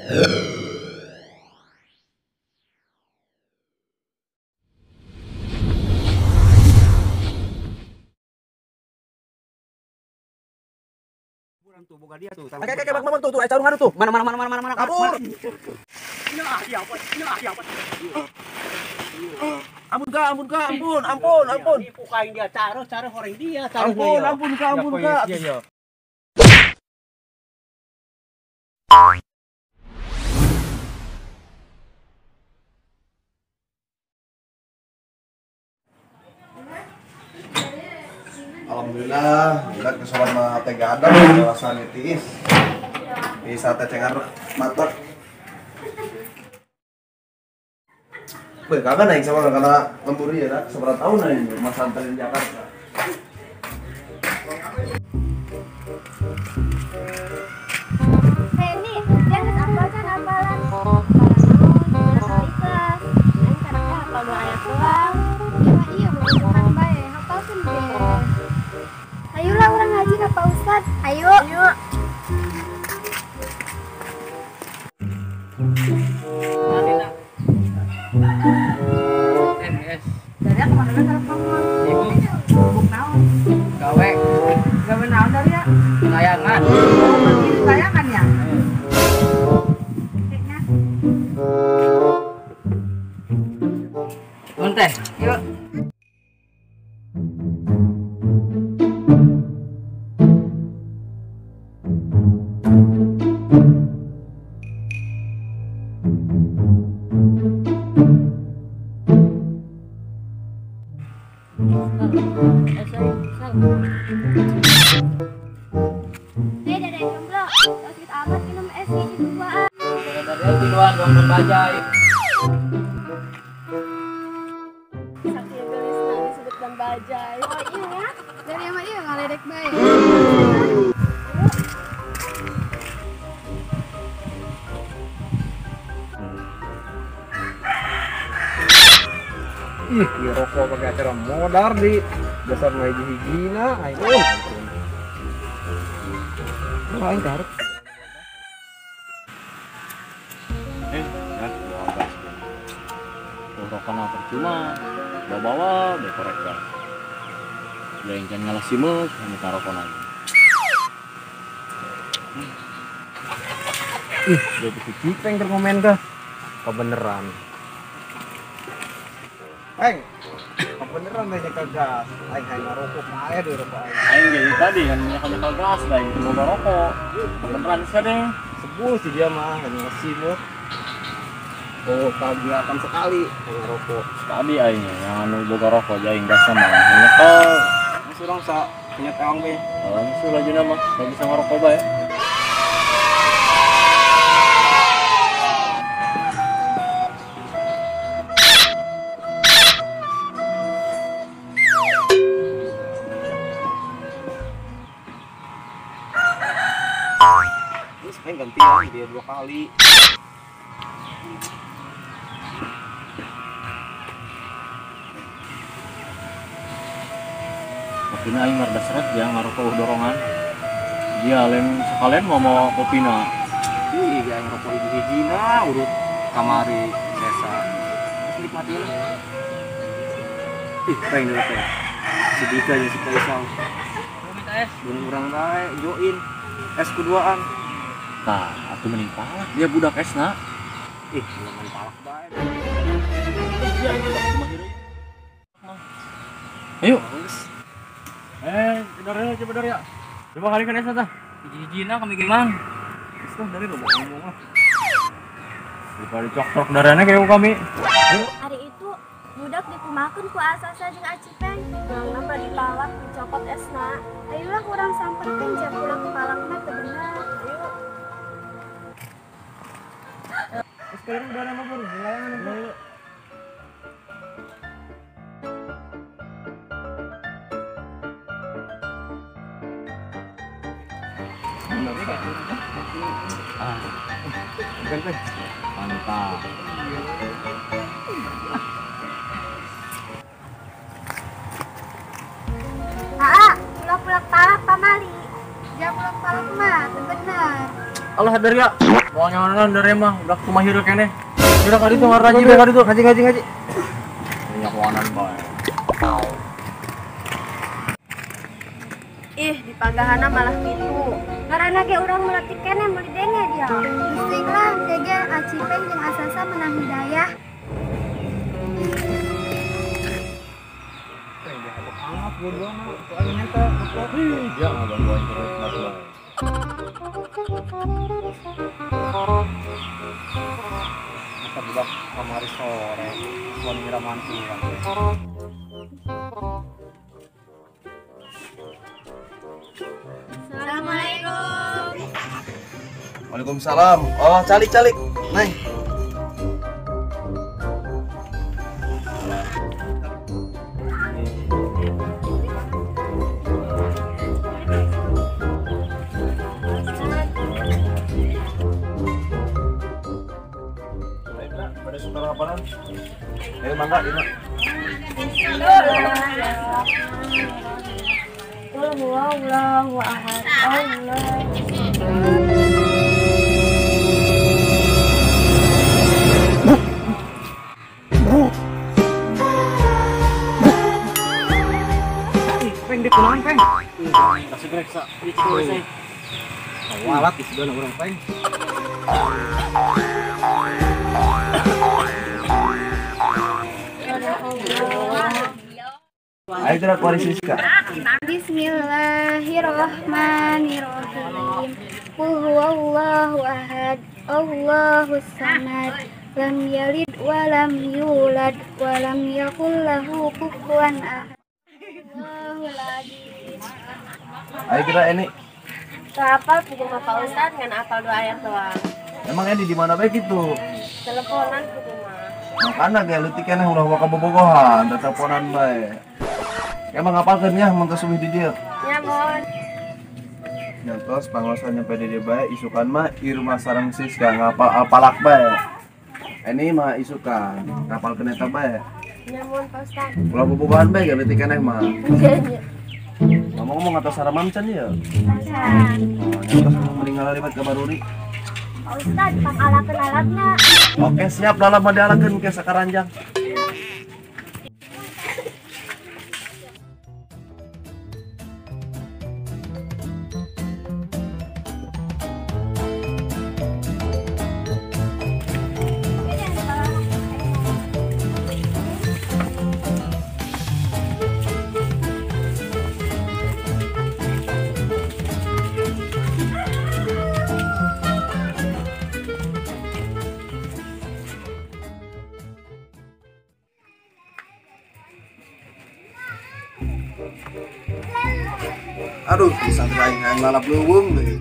Tuh boga dia tuh. Kayak bang bang tuh tuh, sarung anu tuh. Mana mana mana mana mana. Kabur. Ampun kak, ampun kak, ampun, ampun, ampun. Bukain dia, taruh taruh orang dia, taruh. Ampun, ampun kak, ampun kak. Alhamdulillah, budak kesoran mah teh gadang kawasan tiis. Bisa teh cengar mata. Weh, kangen aing sama karena lembur ya, dak. Seberapa tahun aing mas santai di Jakarta. Hei, ini dia geus apal can apalan. Paranaon, ikhlas. Aing karakter hafal dua ayat doang. Cuma iya bukan bae, hafalkeun ge. Ayolah orang ngaji ke Pak Ustad. Ayo. Ayo. MS. Dari aku mana telepon? Ibu. Buk naon? Gawe. Gawe naon dari ya? Layangan. Oh, layangan ya? Kayaknya. Nuhun teh. Yuk. Dia dari jomblo, sakit amat minum es hiji duaan. Dari tiluan dong berbajai. Sakit gelisna disebut dan bajai. Oh iya, dari yang iya ngaledek bae. Ih, ieu rokok pakai acara modar di dasar nu hiji-hijina aing. Aing tarik. Ya, bawa gas. Rokokna percuma, bawa-bawa dekorek gas. Lain can ngalah simeuk anu karokona. Ih, jadi si Cipeng terkomen kah? Kebeneran. Peng, kebeneran deh nyekel gas. Aing hayang ngarokok, paeh deh rokok aing. Aing jadi tadi kan nyekel gas, da aing teu boga rokok. Kebeneran sia deh. Sebuh sih dia mah, kan simeuk. Oh, kegiatan sekali hayang ngarokok. Tadi aing yang anu boga rokok aing gasna mah nyekel. Geus urang sa punya teang bae. Langsung lajuna mah, da bisa ngarokok bae. Terus aing gantian dia dua kali. Kopina aing mah rada seret ya ngarokok dorongan. Dia lain sekalian mau mau kopina. Ih, aing rokok hiji-hijina urut kamari desa. Terus nikmatin lah. Ih, peng dulu teh. Si Dika jeung si Kaisal. Minta es. Mun urang bae join es kuduaan. Tah, atuh mending palak dia budak esna. Ih, main palak bae. Ayo. Dari coba dari ya. Coba kali kan esna tah. Hiji-hijina kami gimana? Geus lah dari lo ngomong lah. Daripada dicoktrok darahnya kayak kami. Hari itu budak dikumakeun ku asasa jeung Acipeng. Nangna dipalak dicopot esna. Ayolah kurang samperkeun jam pulang palakna teu bener. Ayo. Terus kalian udah nama bur, layangan bur. Ah, bukan teh. Mantap. Aa, pulak-pulak palak pamali. Jangan pulak palak mah, teu bener. Allah dari ya. Mau nyawanan dari mah udah kumaha hirup keneh. Udah kali itu ngaji bae kali itu. Ngaji ngaji ngaji. Nyawanan bae. Ih, di pagahana malah kitu. Karena ge urang meletik keneh meuli denge dia. Geus lah teh Acipeng jeung Asasa menang hidayah. Ya ngagangguan terus bae. Masa budak kamari sore, suami ngiraman urang. Assalamualaikum. Waalaikumsalam. Oh, calik-calik. Neng. Pada setelah apaan? Mangga, ini. Allahu ahad. Allah. Peng di kunaon peng? Kasih grek sa. Ieu alat di sebelah urang peng. Ayo gerak waris Siska. Bismillahirrahmanirrahim. Qul huwallahu ahad, Allahus samad, lam yalid wa lam yulad wa lam yakul lahu kufuwan ahad. Allahul azim. Ayo gerak ini. Apal pugu mah Pak Ustad ngan apal 2 ayat doang. Emang Edi di mana bae gitu? Teleponan pugu mah. Makana ge leutik keneh ulah waka bobogohan, teleponan bae. Emang ngapalkeun nya mun teu suwih di dieu? Nya mohon. Nyantos pangaosan nyampe di dieu bae isukan mah irma sareng Siska ngapal apalak bae. Ini mah isukan ngapalkeun eta bae. Nya mohon Pak Ustad. Ulah bobogohan bae ge leutik keneh mah. Ngomong-ngomong atas saramam can ya? Can. Oh, nyantos mending ngaliwat ka baruri. Pak Ustad, pangalakeun alatna. Oke, siap lalap mah dialakeun ke sakaranjang. Aduh, santri aing hayang lalap leuweung deui.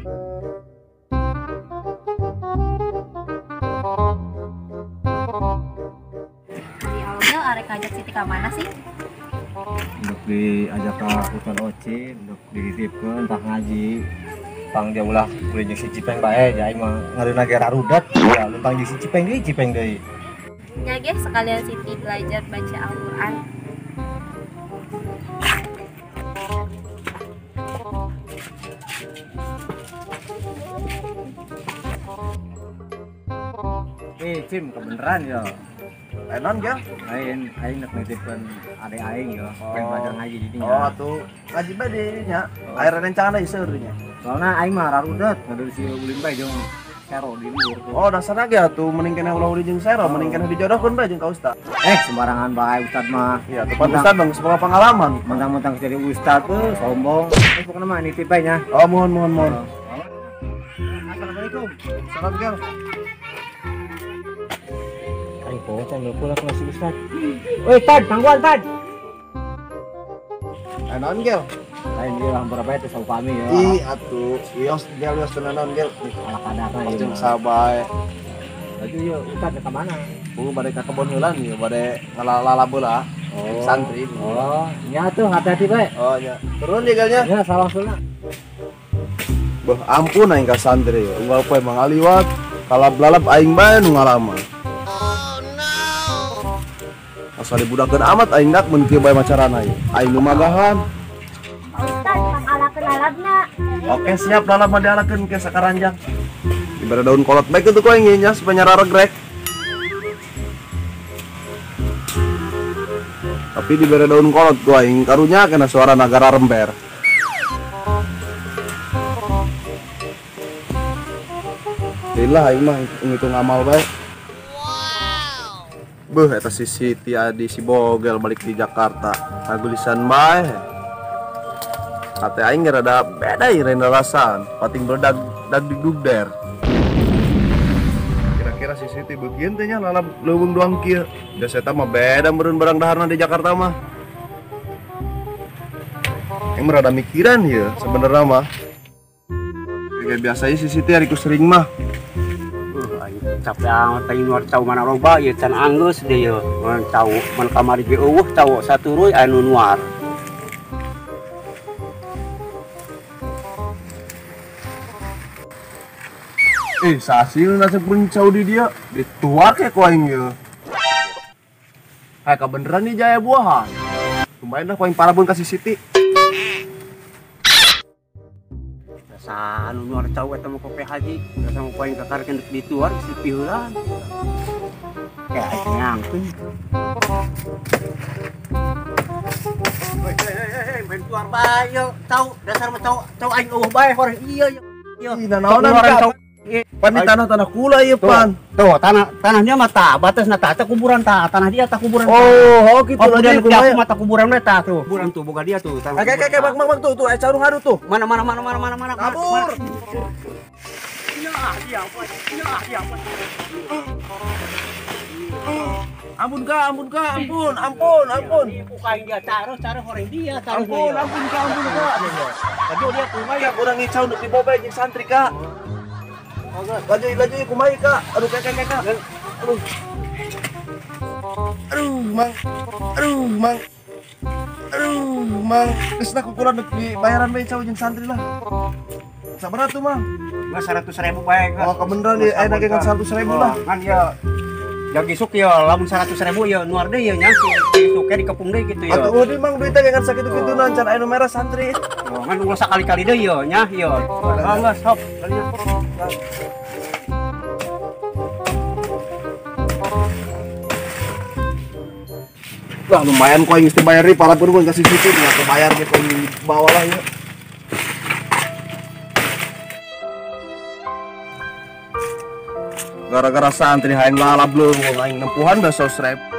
Di Alga arek ngajak Siti ka mana sih? Untuk diajak ke hutan Oci, untuk dititipkeun tah ngaji. Pang dia ulah ulin jeung si Cipeng bae, ja aing mah ngareuna ge rarudat, ya leuntang jeung si Cipeng deui, Cipeng deui. Nya ge sekalian Siti belajar baca Al-Qur'an. Cim, kebeneran ya. Non gel? Aing aing nek nitipkeun ade aing ya, pengen belajar ngaji di dinya. Oh, atuh ngaji bae di dinya. Air rencana ieu seueur nya. Soalna aing mah rarudet, ngadu si ulin bae jeung sero di luhur. Oh, dasarna ge atuh mending keneh ulah ulin jeung sero, mending keneh dijodohkeun bae jeung ka ustad. Sembarangan bae ustad mah. Iya, tepat ustad dong, semoga pengalaman. Mentang-mentang jadi ustad tuh sombong. Pokoknya mah nitip bae nya. Oh, mohon mohon mohon. Assalamualaikum. Salam gel. Aing poho teh pulang ke si ustad. Woi, Tad, tangguan Tad. Naon gel? Lain dia lah berapa itu saupami ya. Ih, atuh. Wios gel wios tenan naon gel. Ala kadarna ieu. Jeung sabae. Laju yeuh ustad ka mana? Bu bade ka kebon heula nih, bade ngalalala bola. Oh, santri. Oh, nya tuh hati-hati bae. Oh, nya. Turun dia gelnya. Ya, salam sunah. Bah, ampun aing ka santri. Unggal poe mah ngaliwat, kalab-lalap aing bae nu ngalaman. Oh no. Asa dibudakeun amat aing dak mun kieu bae macarana ieu. Aing nu magahan. Pak Ustad, pangalakeun alatna. Oke, siap lalap mah dialakeun ke sakaranjang. Dibere daun kolot bae kitu ku aing nya supaya raregrek. Tapi dibere daun kolot ku aing karunya kena suara nagara rember. Lillah aing mah ngitung amal bae. Beuh eta si Siti Adi si Bogel balik di Jakarta. Ngagulisan bae. Hate aing rada beda ieu rasaan, pating beledag dag digugder. Kira-kira si Siti beukieun teh nya lalap leuweung doang kieu. Da eta mah beda meureun barang daharna di Jakarta mah. Aing mah rada mikiran ieu sebenarnya mah. Kayak biasanya si Siti ari ku sering mah. Capek amat aing nuar cau mana loba ieu can anggeus deui ieu. Mun cau mun kamari ge eueuh cau saturuy anu nuar. Sasi nu nasib pun cau di dia dituar ke ku aing ieu. Kayak kebeneran nih jaya buahan. Lumayan lah ku aing parabun ka si Siti. Anu nuar cau eta mah kopi haji, dasar mah ku aing kakarkeun deuk dituar geus dipiheulan. Kayak aing ngangkeun. Hei, main tuar bae ieu, cau dasar mah cau cau aing eueuh bae horeng ieu ieu. Ih, nanaonan ka? Pan di tanah-tanah kula ieu pan. Tuh, tanahnya mah tah, batasna tah, tah kuburan tah, tanah dia tah kuburan. Oh, kitu lagi kumaha mah kuburan we tah tuh. Kuburan tuh boga dia tuh. Oke, bang tuh tuh aya carung haru tuh. Mana mana mana mana mana mana. Kabur. Ya, dia. Ampun kak, ampun kak, ampun, ampun, ampun. Bukain dia, taruh horeng dia, taruh. Ampun, ampun kak, ampun kak. Laju dia kumaha kurang ngicau untuk dibawa jeung santri kak. Laju, laju kumaha kak. Aduh kak, kak, kak. Aduh. Aduh, mang. Aduh, mang. Aduh, mang. Geus lah kukuran di bayaran bae cau jeung santri lah. Sabaraha tuh, mang? Enggak 100.000 bae. Oh, kebeneran ieu aya nage ngan 100.000 lah. Kan ya. Yang isuk ya, lamun 100.000 ya nuar deui ya nya. Isuknya dikepung deui gitu ya. Atuh eueuh mang duitnya ngan sakitu-kituna can aya nu merah santri. Oh, ngan ulah sakali-kali deui ya nya ya. Oh, geus sok. Lah lumayan kok yang mesti bayar nih, para pun kasih situ nggak kebayar gitu di bawah lah ya. Gara-gara santri hain lalap lu, aing nempuhan udah 100.000.